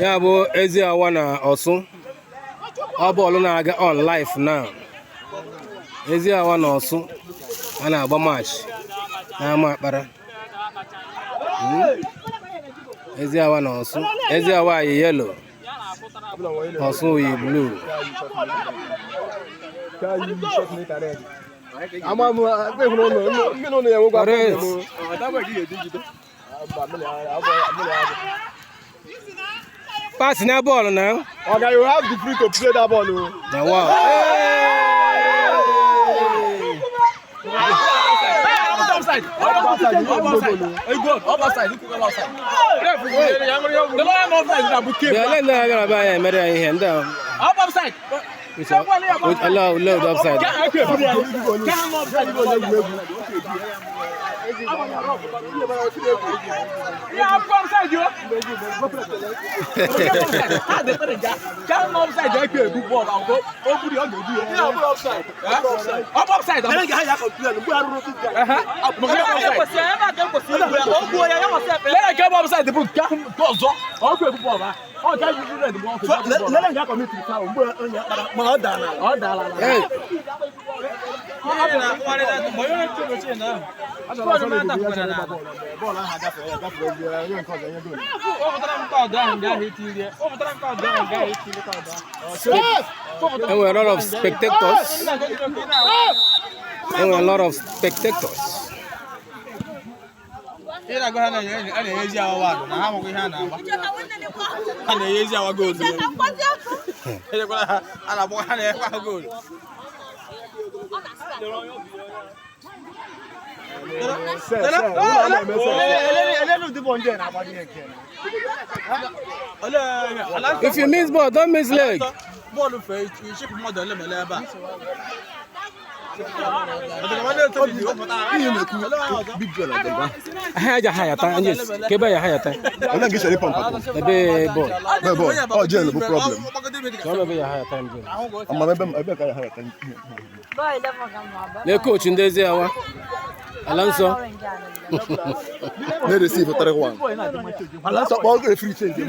Ya bụ Eziawa na Ọsụ. Ọ bọọlụ na-aga on live now. Eziawa na Ọsụ a na-agba match n'ama Akpara. Eziawa na Ọsụ. Eziawa yi yellow, Ọsụ yi blue. Ama m ịhụrụ ụlọ mmiri ụlọ ya nwekwa. Correct. Pass na bọọlụ na. Oga, you have the free to play that ball o. Na wow. Offside. Offside. Bịa lee ndị na-abịa be anyị emere ya ihe ndị a. Ala ule ụdọ offside. Hey. Enwere a lot of spectators. Enwere a lot of spectators. Ihe na-agwa ha na a na-enyezi awa na ha amaghị ihe a na-agba. Ha na-enyezi awa goolu. Enyekwala ha, a na-agba ha na-enyekwa ha goolu. If you miss ball, don't miss leg. Bọọlụ fee ichepụ mmadụ ole ma ole ebe a. Ha ja ha yata, yes. Kebe ya ha yata. Olee nke chere pọmpa? Ebe ball. Ebe bọọlụ. Ọ jel bụ problem. Chọọ ebe ya ha yata njem. Ama m ebe ebe ka ya ha yata. Lee coach ndị Eziawa. Ala nsọ. Na-receive 3-1. Ala nsọ kpọọ referee change.